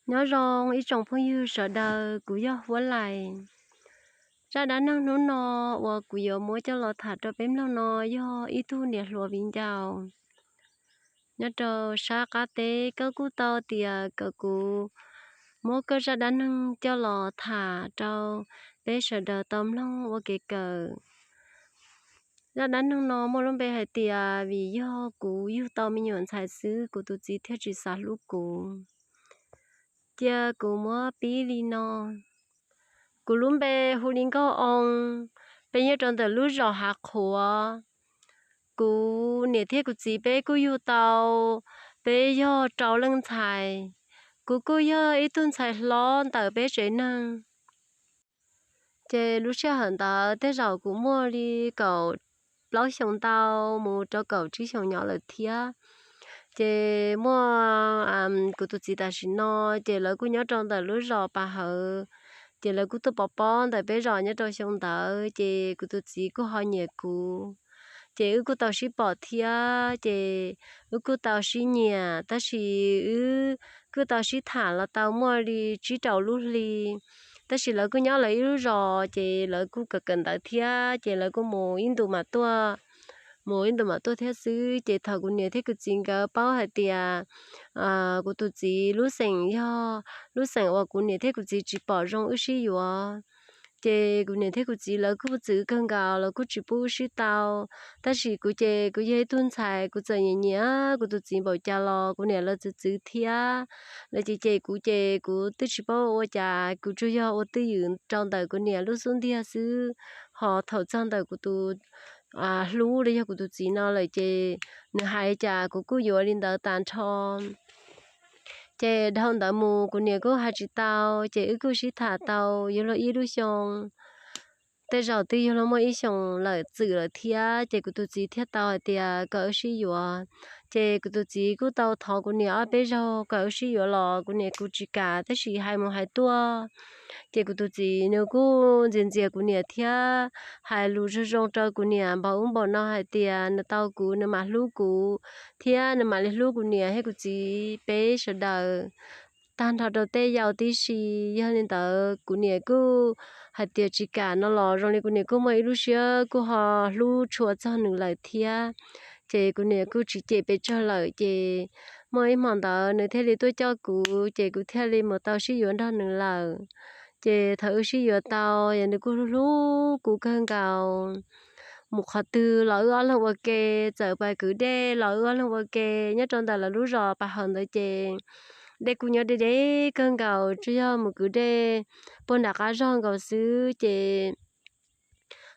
Nyob zoo ib tsoom phooj ywg sawv daws, kuv yog Huab Lais. Zaj dab neeg hnub no uas kuv yuav muab coj los tham rau peb mloog no yog ib tug niam hluas viv ncaus nyob rau sab qab teb. Koj kuj tau tias kom kuv muab koj zaj dab neeg coj los tham rau peb sawv daws tau mloog ua kev kawm. Zaj dab neeg no muaj lub npe hais tias vim yog kuv yug tau me nyuam ntxhais xwb kuv tus txiv thiaj tsis xav hlub kuv. Cia kuv muab pib li no. Kuv lub npe hu li Nkauj Oo, peb nyob rau ntawm lub zos Hav Qhuav. Kuv niam thiab kuv txiv peb kuj yug tau, peb yog rau leej ntxhais. Kuv kuj yog ib tug ntxhais hlob ntawm peb tsev neeg. Ces lub sij hawm ntawd tej zaum kuv muaj li kaum plaub xyoos ntau mus rau kaum tsib xyoos nyob lawm thiab. Ces muaj kuv tus txiv tam sim no, ces lawv kuj nyob rau ntawm lub zos Pas Hawv. Ces lawv kuj tuaj pov pob ntawm peb zos nyob rau xyoo ntawd, ces kuv tus txiv kuj ho nyiam kuv. Ces wb kuj tau sib pom thiab, ces wb kuj tau sib nyiam, tab sis wb kuj tau sib tham los tau muaj li tsib rau lub hli. Tab sis lawv kuj nyob lawv ib lub zos, ces lawv kuj kawm kawm ntawv thiab, ces lawv kuj mus ib ntus mam tuaj, mus ib ntus mam tuaj thiab xwb. Ces thaum kuv niam thiab kuv txiv nkawd paub hais tias kuv tus txiv lub xeem yog lub xeem uas kuv niam thiab kuv txiv tsis pom zoo wb sib yuav, ces kuv niam thiab kuv txiv lawv kuj txwv kawg nkaus, lawv kuj tsis pub wb sib tau. Tab sis kuv ces kuv yog ib tug ntxhais, kuv txawm nyiam nyiam kuv tus txiv npaum cas los kuv niam lawv txwv txwv thiab. Lawv cem cem kuv ces kuv twb tsis paub ua cas, kuv tsuas yog ua twj ywm rau ntawm kuv niam lub xub ntiag xwb. Ho thaum txog ntawm kuv tus hlub los yog kuv tus txiv no lawm ces nws hais cas kuv kuj yuav li ntawd tag nrho. Ces dhau ntawd mus kuv niam kuj hais tsis tau, ces wb kuj sib tham tau yuav luag ib lub xyoo. Tej zaum twb yuav luag muaj ib xyoos lawm txwm lawm thiab, ces kuv tus txiv thiaj tau hais tias kom wb sib yuav. Ces kuv tus txiv kuj tau thov kuv niam ob peb zaug kom wb sib yuav los kuv niam kuj tsis kam, tab sis hais mus hais tuaj, ces kuv tus txiv nws kuj ntxias ntxias kuv niam thiab, hais lus zoo zoo rau kuv niam npaum ub npaum no hais tias nws tau kuv nws mam hlub kuv, thiab nws mam li hlub kuv niam thiab kuv txiv peb sawv daws tag nrho rau tej yau tib si. Yog li ntawd kuv niam kuj hais tias tsis kam no los zoo li kuv niam kuj muaj ib lub siab kuj ho hlub tshua txog nws lawm thiab. Ces kuv niam kuj tsis cem pes tsawg lawm, ces muaj ib hmo ntawd nws thiaj li tuaj coj kuv, ces kuv thiaj li mus tau sib yuav nrog nws lawm. Ces thaum wb sib yuav tau, yog nws kuj hlub hlub kuv kawg nkaus. Mus qhov twg los wb ob leeg ua ke, txawm pais kwv dej los wb ob leeg ua ke. Nyob rau ntawm lawv lub zos Pas Hawv ntawd ces dej kuj nyob deb deb kawg nkaus, tsuas yog mus kwv dej puag nram qab zog nkaus xwb. Ces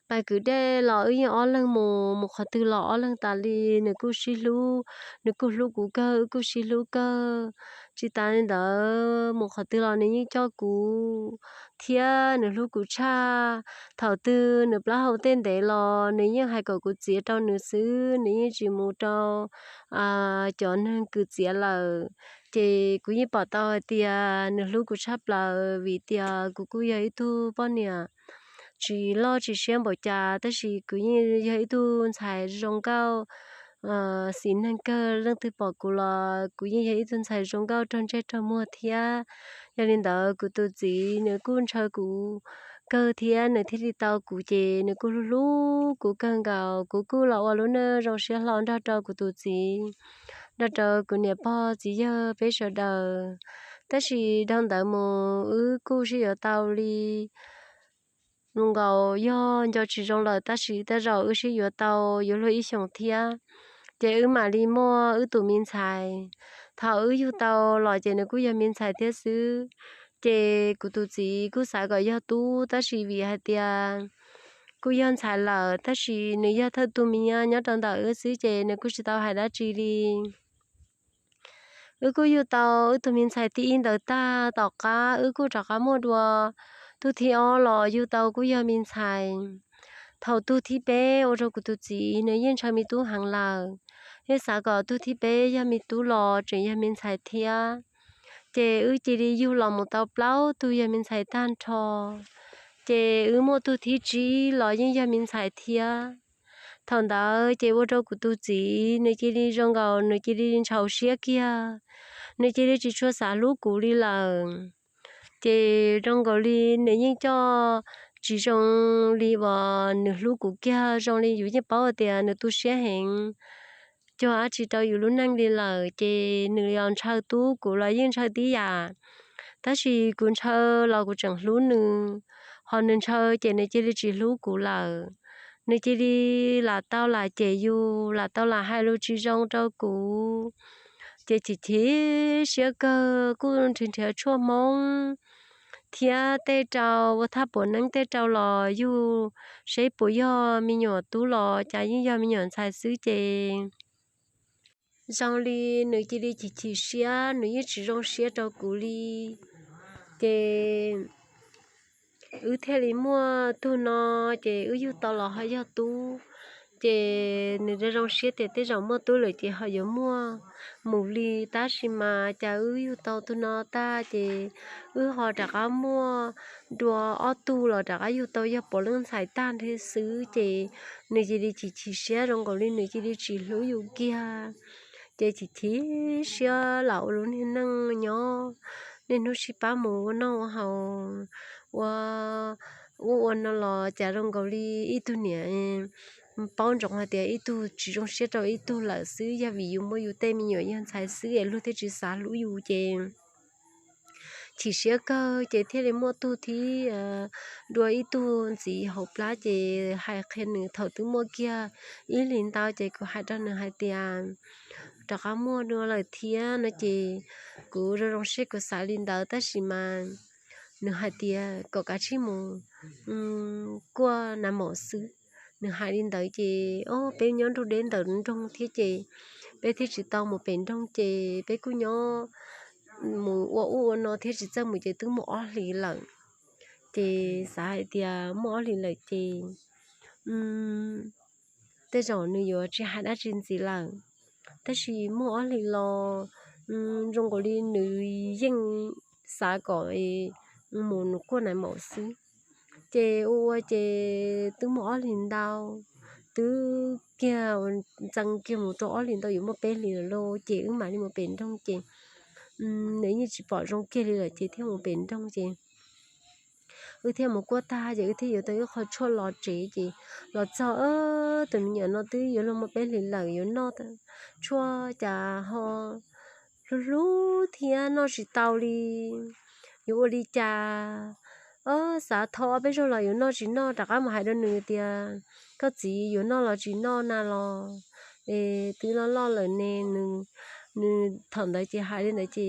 pais kwv dej los wb yeej ob leeg mus, mus qhov twg los ob leeg tas li. Nws kuj sib hlub, nws kuj hlub kuv kawg, wb kuj sib hlub kawg. Tsis tas li ntawd, mus qhov twg los nws yeej coj kuv, thiab nws hlub kuv tshaj. Thaum twg nws plaub hau tej ntev los nws yeej hais kom kuv txiav rau nws xwb, nws yeej tsis mus rau cov neeg kws txiav lawm. Ces kuv yeej pom tau hais tias nws hlub kuv tshaj plaws, vim tias kuv kuj yog ib tug poj niam tsis loj tsis siab npaum cas, tab sis kuv yeej yog ib tug ntxhais zoo nkauj, xis neeg kawg, leej twg pom kuv los kuv yeej yog ib tug ntxhais zoo nkauj raug ntsej raug muag thiab. Yog li ntawd kuv tus txiv nws kuj ntshaw kuv kawg thiab nws thiaj li tau kuv, ces nws kuj hlub hlub kuv kawg nkaus. Kuv kuj los ua lub neej zoo siab hlo nrog rau kuv tus txiv, nrog rau kuv niam pog txiv yawg peb sawv daws. Tab sis dhau ntawd mus wb kuj sib yuav tau li zoo nkaus yog nco tsis zoo lawm, tab sis tej zaum wb sib yuav tau yuav luag ib xyoos thiab, ces wb mam li muaj wb tus me ntxhais. Thaum wb yug tau los ces nws kuj yog me ntxhais thiab xwb. Ces kuv tus txiv kuj xav kom yog tub, tab sis vim hais tias kuj yog ntxhais lawm, tab sis nws yog thawj tug me nyuam nyob rau ntawm wb xwb, ces nws kuj tsis tau hais dab tsi li. Wb kuj yug tau wb tus me ntxhais thib ib ntawd tag, tom qab wb kuj rov qab muaj dua tug thib ob los yug tau kuj yog me ntxhais. Thaum tug thib peb ua rau kuv tus txiv nws yeej ntshaw me tub heev lawm, yeej xav kom tug thib peb yog me tub los tseem yog me ntxhais thiab. Ces wb cia li yug los mus tau plaub tug yog me ntxhais tag nrho. Ces wb muaj tug thib tsib los yeej yog me ntxhais thiab. Thaum ntawd ces ua rau kuv tus txiv nws cia li zoo nkaus nws cia li ntshaus siab kiag. nws cia li tsis tshua xav hlub kuv li lawm. Ces zoo nkaus li nws yeej coj tsis zoo li uas nws hlub kuv kiag, zoo li yus yeej paub tias nws tu siab heev, cuag dab tsi rau yus lub neej li lawm. Ces nws los ntshaw tub, kuv los yeej ntshaw tib yam, tab sis kuv ntshaw los kuv tseem hlub nws, ho nws ntshaw ces nws cia li tsis hlub kuv lawm. Nws cia li lam tau lam cem yus, lam tau lam hais lus tsis zoo rau kuv. Ces chim chim siab kawg, kuj nrhiav nrhiav tshuaj hmoob thiab tej rau ua thaj puam neeb tej rau los yug seb puas yog me nyuam tub los cas yeej yog me nyuam ntxhais xwb ces zoo li nws cia li chim chim siab, nws yeej tsis zoo siab rau kuv li. Ces wb thiaj li muaj tug no, ces wb yug tau los ho yog tub. Ces nws zoo zoo siab tias tej zaum muaj tub lawm ces ho yuav muaj mus li, tab sis mas cas wb yug tau tug no tag ces wb ho rov qab muaj dua ob tug los rov qab yug tau yog puav leej ntxhais tag nrho xwb. Ces nws cia li chim chim siab, zoo nkaus li nws cia li tsis hlub yus kiag. Ces chim chim siab lam ua lub niag neej nyob, niaj hnub sib pab mus ua noj ua haus, ua ub ua no los cas zoo nkaus li ib tug niam paub ntsoov hais tias ib tug tsis zoo siab rau ib tug lawm xwb, yog vim yus muaj yus tej me nyuam yog ntxhais xwb es luag thiaj tsis xav hlub yus ces chim siab kawg ces thiaj li muaj tug thib dua ib tug ntxiv hauv plab ces hais qhia nws thaum twb muaj kiag ib hlis ntau ces kuv hais rau nws hais tias rov qab muaj dua lawm thiab no ces kuv zoo zoo siab kuv xav li ntawd tab sis mas nws hais tias kom kav tsij mus kuaj nas maum xwb. Nws hais li ntawd ces o peb nyob nrug deb ntawm nroog thiab ces peb thiaj tsis tau mus pem nroog ces peb kuj nyob mus ua ub ua no thiab tsis txawj mus ces twb muaj ob hlis lawm. Ces xav hais tias muaj ob hlis lawm ces tej zaum nws yuav tsis hais dab tsi ntxiv lawm. Tab sis muaj ob hlis los zoo nkaus li nws yeej xav kom mus nws kuaj nas maum xwb. Ces ua ua ces twb muaj ob hlis ntau, twb kiag ntxees kiag mus rau ob hlis ntau yuav muaj peb hlis lawm lauj ces wb mam li mus pem nroog ces nws yeej tsis pom zoo kiag li lawm ces thiaj mus pem nroog ces wb thiaj mus kuaj tag ces wb thiaj yuav tau ib qho tshuaj los tsev ces los txog tus me nyuam no twb yuav luag muaj peb hlis lawm yuav noj tshuaj cas ho hlub hlub thiab noj tsis tau li. Yuav ua li cas? O, xav thov peb zaug los yuav noj tsis noj, rov qab mus hais rau nws tias koj txiv yuav noj los tsis noj na los es twb loj loj lawm ne. Nws thaum ntawd ces hais li ntawd ces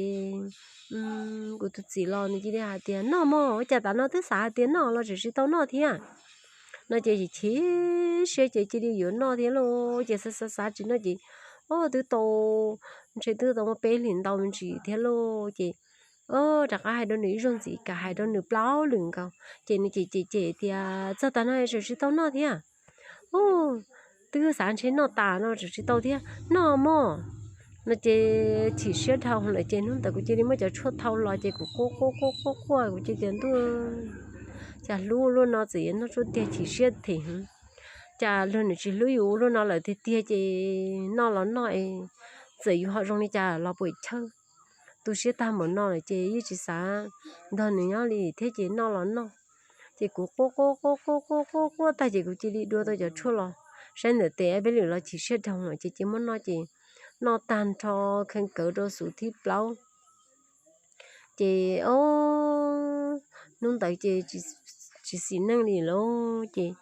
kuv tus txiv los nws cia li hais tias noj mog, ua cas tav no twb xav hais tias noj los tseem tsis tau noj thiab no ces chim chim siab ces cia li yuav noj thiab lauj. Ces xav xav xav tsis noj ces o twb tau, ntshe twb tau muaj peb hlis ntau me ntsis thiab lauj ces rov qab hais rau nws ib zaug ntxiv, kam hais rau nws plaub lwm nkaus ces nws cem cem cem tias txog tav no tseem tsis tau noj thiab. Twb xav ntshe noj tas no tseem tsis tau thiab, noj mog no ces chim siab dhau lawm ces hnub ntawd kuv cia li muab cov tshuaj thau los ces kuv quaj quaj quaj quaj quaj kuv cia li tias ntuj, cas hlub luaj no txawm yuav noj tshuaj tiag chim siab them heev. Cas luag nws tsis hlub yus ua luaj no lawm tiag tiag ces noj los noj es txawm yus ho zoo li cas los puam chawj. Tu siab tag npaum no lawm ces yeej tsis xav nrog nws nyob li thiab ces noj los noj. Ces kuv quaj quaj quaj quaj quaj quaj quaj tag ces kuv cia li dua tau cov tshuaj los saib ntawm tes peb lwm los chim siab dhau lawm ces cia muab noj ces noj tag nrho kheev kawv rau xub thib plaub. Ces o, hnub ntawd ces tsis xis neej li lauj ces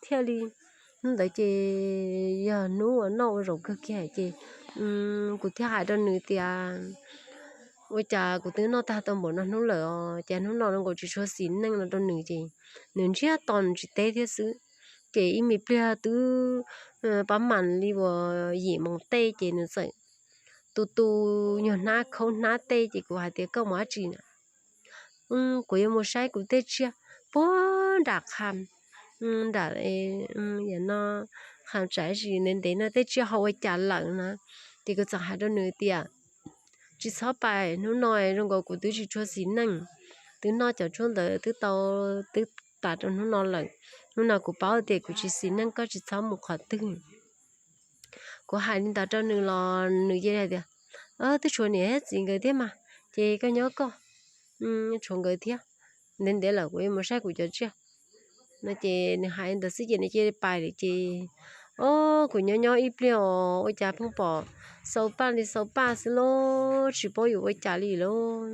thiaj li, hnub ntawd ces yog hnub uas noj ua zaum kawg kiag ces kuv thiaj hais rau nws tias ua cas kuv twb noj tag tau npaum no hnub lawm os, ces hnub no nkaus tsis tshua xis neej no rau nws ces nws ntsiag to nws tsis teb thiab xwb. Ces ib me pliag twb pab mam li uas yim moos tej ces nws txawm tu tu nyuag hnab khaub hnab tej ces kuv hais tias koj mus dab tsi na? Kuv yuav mus saib kuv tej tsiaj puag nram qha, nram no qha tsav zis ntev ntev no tej tsiaj ho ua cas lawm na. Ces kuv txawm hais rau nws tias tsis txhob pais, hnub no zoo nkaus kuv twb tsis tshua xis neej, twb noj cov tshuaj ntawd twb tau, twb tas rau hnub no lawm. Hnub no kuv paub tias kuv tsis xis neej, koj tsis txhob mus qhov twg. Kuv hais li ntawd rau nws los nws cia li hais tias Twb tshuav niam thiab txiv nkawd thiab mas, ces koj nyob koj, tshuav nkawd thiab, ntev ntev lawm kuv yuav mus saib kuv cov tsiaj. No ces nws hais ntawd xwb ces nws cia li pais lawm ces, o, kuv nyob nyob ib pliag os ua cas pheej pom xau paj li xau paj xwb lauj, tsis paub yuav ua cas li lauj.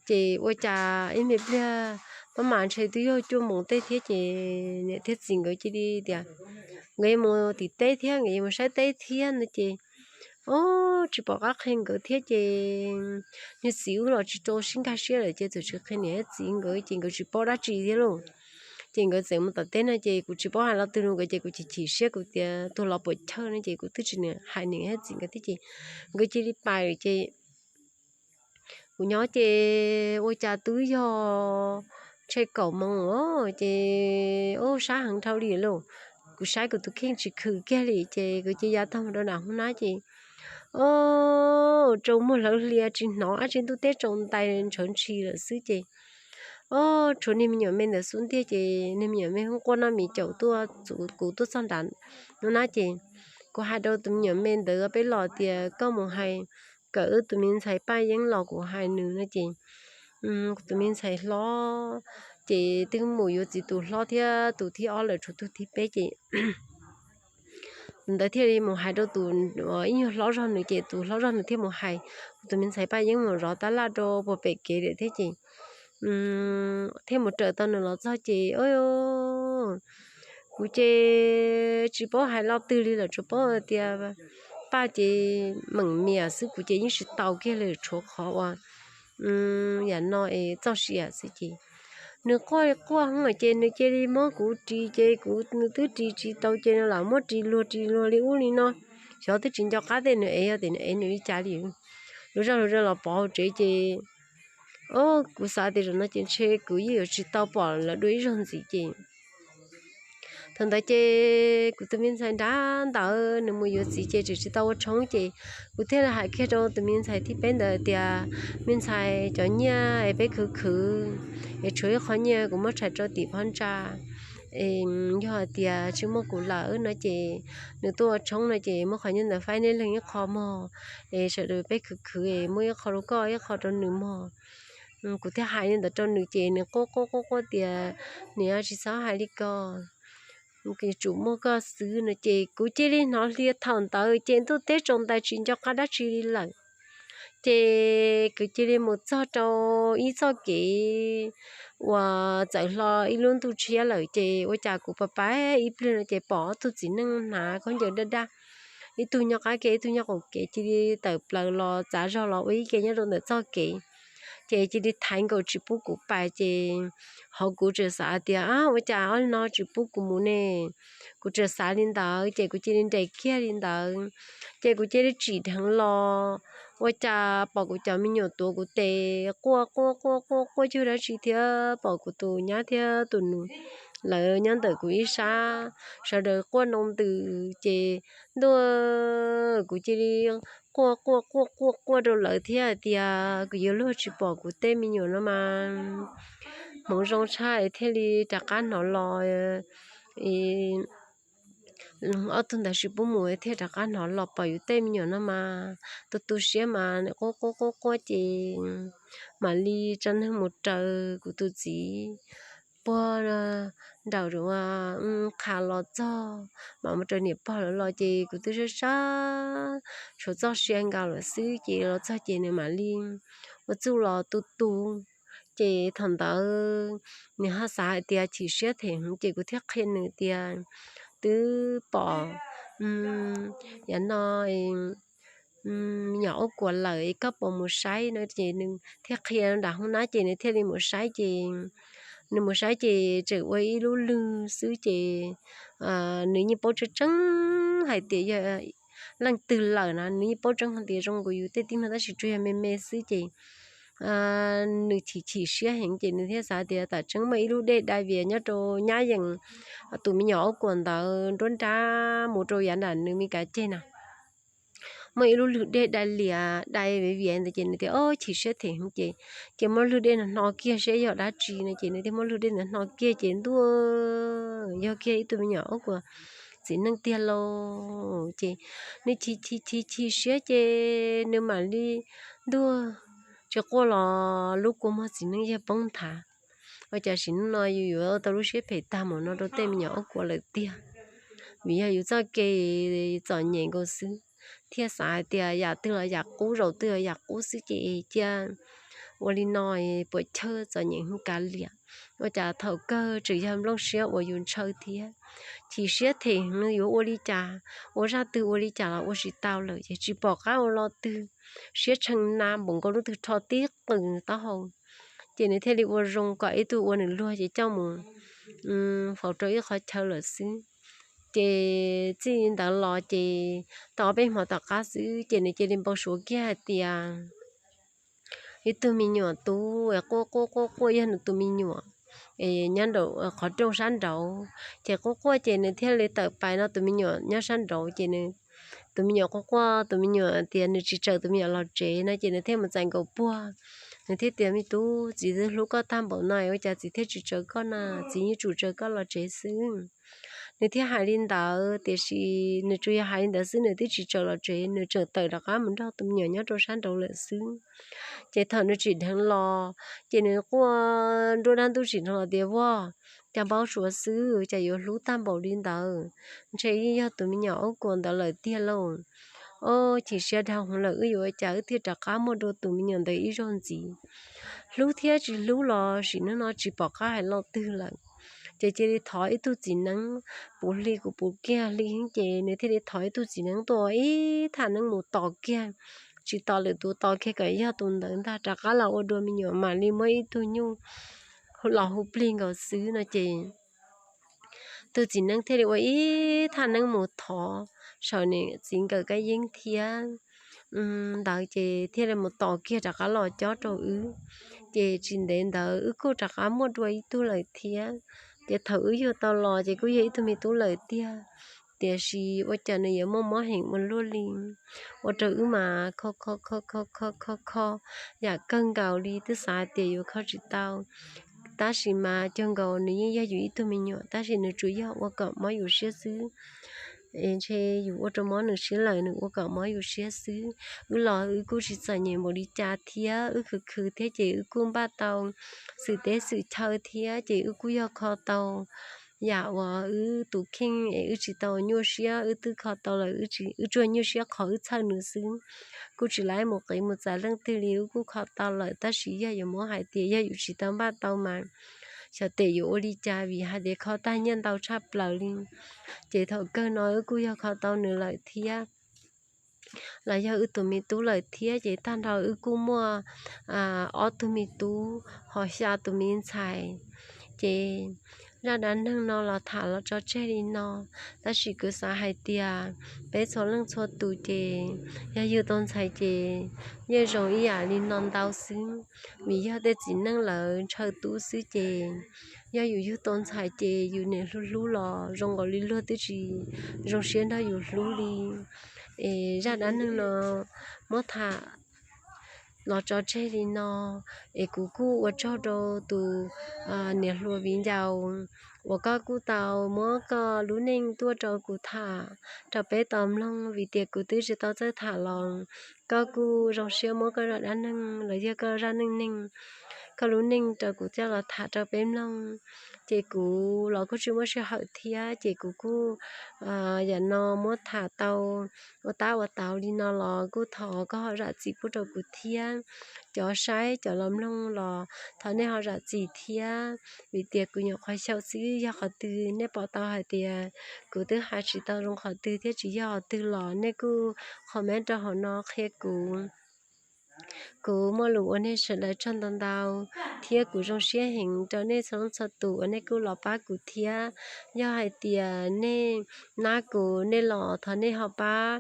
Ces ua cas ib me pliag, maj mam ntshe twb yog cuaj moos tej thiab ces niam thiab txiv nkawd cia li tias nkawd yuav mus tim teb thiab, nkawd yuav mus saib teb thiab no ces, o, tsis pom qab qhia nkawd thiab ces niag txiv wb los tsis tau sib nkag siab lawm ces txawm tsis qhia niam thiab txiv nkawd ces nkawd tsis paub dab tsi thiab lauj. Ces nkawd txawm mus tom teb no ces kuv tsis paub hais lo twg rau nkawd ces kuv chim chim siab kuv tias tuag los puas chawj no ces kuv twb tsis hais niam thiab txiv nkawd thiab ces nkawd cia li pais lawm ces kuv nyob ces ua cas twb yog tshe kaum moos os ces, o, sab heev dhau li lauj. Kuv saib kuv tus kheej tsis khwv kiag li ces kuv cia li ya tag mus rau nram hoob nab ces, o, tsaus muag hlawv hlias tsis hnov dab tsi, ntuj teb tsaus ntais ntshav ntshis lawm xwb ces, o, tshuav niag me nyuam me ntawd xub ntiag ces niag me nyuam me hoob quaj noj mis caum tuaj, kuv tuaj txog nram hoob nab ces kuv hais rau tus me nyuam me ntawd peb los tias koj mus hais kom wb tus me ntxhais Paj Yeeb los kuv hais nws no ces kuv tus me ntxhais hlob ces twb mus yuav txiv tus hlob thiab tus thib ob lawm tshuav tus thib peb ces tus ntawd thiaj li mus hais rau tus ib nyuag hlob zog nws ces tus hlob zog nws thiaj mus hais kuv tus me ntxhais Paj Yeeb mus zov tab laj rau puag pem kev lawm thiab ces thiaj mus raws tau nws los txog ces, o, kuv ces tsis paub hais lo twg li lawm, tsuas paub tias Paj ces meem mias xwb, kuv ces yeej tsis tau kiag li, tshuav qhov uas yam no es txoj sia xwb ces nws quaj quaj hwv ces nws cia li muab kuv ris ces kuv, nws twb ris tsis tau ces nws lam muab ris luag ris luag li ub li no. Xyov twb tsis nco qab tej nws ev, yog tias nws ev nws li cas li. Lub zaj lub zaj los pov hauv tsev ces, o, kuv xav tias zaum no ces ntshe kuv yeej yuav tsis tau pom lawv dua ib zaug ntxiv ces thaum ntawd ces kuv tus me ntxhais nrab ntawd nws mus yuav txiv ces tseem tsis tau ua tshoob ces kuv thiaj li hais kiag rau tus me ntxhais thib peb ntawd tias, me ntxhais, cov nyiaj es peb khwv khwv es tshuav ib qho nyiaj kuv muab tshais rau tim phab ntsa es yog hais tias tsis muaj kuv lawm no ces nws tuaj ua tshoob no ces muab qhov nyiaj ntawd faib neb leeg ib qho mog es sawv daws peb khwv khwv es muab ib qho rau koj ib qho rau nws mog. Kuv thiaj hais li ntawd rau nws ces nws quaj quaj quaj quaj tias, niam, tsis txhob hais li ko, tsum muaj koj xwb no ces kuv cia li hnov hlias thaum ntawd ces ntuj teb tsaus ntais tsis nco qab dab tsi li lawm. Ces kuv cia li mus txog rau ib txoj kev uas txawm hlo ib lub ntuj tshiab lawm ces ua cas kuv pais pais ib pliag no ces pom ob tug txiv neej hnav khaub ncaws daj daj, ib tug nyob qab kev ib tug nyob qaum kev cia li tawm plaws los txav zog los ua ib ke nyob rau ntawm txoj kev. Ces cia li thaiv nkaus tsis pub kuv pais ces hauv kuv tseem xav tias, ua cas ob no tsis pub kuv mus ne? Kuv tseem xav li ntawd ces kuv cia li nres kiag li ntawd. Ces kuv cia li tsim dheev los ua cas pom kuv cov me nyuam tuav kuv tes quaj quaj quaj quaj quaj cuag dab tsi thiab pom kuv tus nyab thiab tus nus lawv nyob ntawm kuv ib sab, sawv daws quaj nroo ntws ces ntuj, kuv cia li quaj quaj quaj quaj quaj rau lawv thiab hais tias kuv yuav luag tsis pom kuv tej me nyuam no mas hmoov zoo tshaj es thiaj li rov qab hnov los. Ob tug ntawd tsis pub mus thiaj rov qab hnov los pom yus tej me nyuam no mas tu tu siab mas quaj quaj quaj quaj ces mam li tsa neeg mus raws kuv tus txiv puag nraum qha los txog mam mus raws niam pog lawv los ces kuv twb sab sab tshuav txoj sia nkaus lawm xwb ces los txog ces nws mam li ua txuj los tu tu. Ces thaum ntawd nws ho xav hais tias chim siab them heev ces kuv thiaj qhia nws tias twb pom yav no me nyuam aub kuam lawm es koj puas mus saib no ces nws thiaj qhia nram hoob nab ces nws thiaj li mus saib ces nws mus saib ces tseem ua ib lub lwg xwb ces nws yeej paub tseeb tseeb hais tias yog leej twg lawm na, nws yeej paub tseeb hais tias zoo nkaus yus tej tib neeg tab sis tsuas yog me me xwb ces nws chim chim siab heev ces nws thiaj xav tias tam tseeb muaj ib lub dej dai vias nyob rau nyab yees tus me nyuam aub kuam ntawd nruab nrab mus rau yav nram nws me kav ceg na. Muaj ib lub lwg dej dai lias dai vias vias ntawd ces nws tias o chim siab them heev ces, ces muab lwg dej no hno kiag saib yog dab tsi no ces nws thiaj muab lwg dej ntawd hno kiag ces ntuj, yog kiag ib tug me nyuam aub kuam txiv neej tiag lauj. Ces nws chim chim chim chim siab ces nws mam li ntuag tsis quaj los lub kua muag txiv neej yawg poob nthav. Ua cas sim neej no yus yuav tau lub siab phem tag mus no rau tej me nyuam ob kua lawm tiag. Vim yog yus txoj kev txom nyem nkaus xwb, thiaj xav hais tias yam twg los yam qub, zaum twg los yam qub xwb ces cia ua li no puas chawj txom nyem heev kav liam. Ua cas thaum kawg tseem yog nplooj siab uas yus ntshaw thiab. Chim siab them heev yuav ua li cas, ua zaj twg ua li cas los ua tsis tau lawm ces tsis pom qab ua lo twg, siab tshee na npaum nkaus lub twg rho tib qws taub hau. Ces nws thiaj li ua zoo kom ib tug ua nws luag ces coj mus faus rau ib qhov chaw lawm xwb. Ces txij ntawd los ces tau ob peb hmo tom qab xwb ces nws cia li npau suav kiag hais tias ib tug me nyuam tub quaj quaj quaj quaj yog nws tus me nyuam nyob nraum qhov rooj sab nraud. Ces quaj quaj ces nws thiaj li tawm pais no tus me nyuam nyob sab nraud ces tus me nyuam quaj quaj, tus me nyuam tias nws tsis tsaws tus me nyuam los tsev no ces nws thiaj mus txais nkaus puag. Nws thiaj tias, Me tub, txiv twb hlub koj tag npaum no ua cas txiv thiaj tsis tsaws koj na? Txiv yeej tsum tsaws koj los tsev xwb. Nws thiaj hais li ntawd, tiam sis nws tsuas yog hais li ntawd xwb, nws twb tsis tsaws los tsev, nws tseem tawm rov qab mus nrog tus me nyuam nyob rau sab nraud lawm xwb. Ces thaum nws tsim dheev los, ces nws quaj nruab dab ntub tsim dheev los tias, Vauj, cas npau suav xwb, cas yuav hlub tag npaum li ntawd? Ntshe yeej yog tus me nyuam aub kuas ntawd lawm tiag lauj. Ob, chim siab dhau hwv lawm, wb yuav ua cas wb thiaj rov qab muaj dua tus me nyuam ntawd ib zaug ntxiv? Hlub thiab tsis hlub los sim neej no tsis pom qab hais lo twg lawm. Ces cia li thov ib tug txiv neeb, puv hli kuv puv kiag hli heev ces nws thiaj li thov ib tug txiv neeb tuaj ua ib thaj neeb mus tos kiag. Tsis tos lwm tus, tos kiag kom yog tus ntawd ntag, rov qab los ua dua me nyuam mam li muab ib tug nyuj los hu plig nkaus xwb no ces tus txiv neeb thiaj li ua ib thaj neeb mus thov saum niam txiv nkawm kab yeeb thiab ntawd ces thiaj li mus tos kiag rov qab los cob rau wb. Ces tsis ntev ntawd wb kuj rov qab muaj dua ib tug lawm thiab. Ces thaum wb yug tau los ces kuj yog ib tug me tub lawm tiag, tiam sis ua cas nws yuav muaj mob heev ua luaj li, ua rau wb mas kho kho kho kho kho kho kho yam kawg nkaus li, twb xav hais tias yuav kho tsis tau. Tab sis mas cuag nkaus nws yeej yog yus ib tug me nyuam, tab sis nws tsuas yog ua kom mob yus siab xwb. Es ntshe yus ua rau mob nws siab lawm, nws ua kom mob yus siab xwb. Wb los wb kuj tsis txom nyem npaum li cas thiab, wb khwv khwv thiab ces wb kuj npaj tau xwm teb xwm chaw thiab ces wb kuj yog kho tau yam uas wb tus kheej es wb tsis tau nyuaj siab, wb twb kho tau lawm, wb tsuas nyuaj siab qhov wb txhawj nws xwb. Kuj tsis laib mus qiv mus txais leej twg li, wb kuj kho tau lawm, tab sis yog yuav muab hais tias yog yus tsis tau npaj tau mas xyov tes yuav ua li cas, vim hais tias kho tag nyiaj ntau tshaj plaws li. Ces thaum kawg no wb kuj yog kho tau nws lawm thiab, los yog wb tus me tub lawm thiab, ces tag nrho wb kuj muaj ob tug me tub ho xya tus me ntxhais. Ces zaj dab neeg no los tham los tso tseg li no, tab sis kuv xav hais tias peb txhua leej txhua tus ces yog yug tau ntxhais ces yeej zoo ib yam li no ntau xwb, vim yog tej txiv neej lawv ntshaw tub xwb ces yog yus yug tau ntxhais ces yus niam hlub hlub los zoo nkaus li luag twb tsis zoo siab nrog yus hlub li. Es zaj dab neeg no muab tham los tso tseg li no, es kuv kuj ua tsaug rau tus niam hluas viv ncaus uas koj kuj tau muab koj lub neej tuaj rau kuv tham rau peb tau mloog, vim tias kuv twb tsis tau txawj tham los koj kuj zoo siab muab koj zaj dab neeg los yog koj zaj neej neeg, koj lub neej rau kuv coj los tham rau peb mloog. Ces kuv los kuj tsis muaj sij hawm thiab, ces kuv kuj yam no muab tham tau ua tab ua tau li no los kuj thov koj ho zam txim pub rau kuv thiab. Cov saib cov los mloog los thov nej ho zam txim thiab, vim tias kuv nyuam qhuav xyaum xwb, yog qhov twg nej pom tau hais tias kuv twb hais tsis tau zoo qhov twg thiab tsis yog qhov twg los nej kuj comment rau hauv no qhia kuv. Kuv muaj lus ua nej sawv daws tsaug ntau ntau, thiab kuv zoo siab heev rau nej txhua leej txhua tus uas nej kuj los pab kuv thiab. Yog hais tias nej nab kuv nej los thov nej ho pab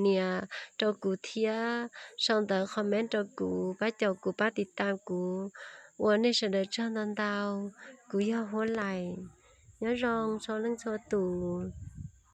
nias rau kuv thiab, sau ntawv comment rau kuv, pab caum kuv, pab tiv tam kuv. Ua nej sawv daws tsaug ntau ntau. Kuv yog Huab Lais. Nyob zoo txhua leej txhua tus.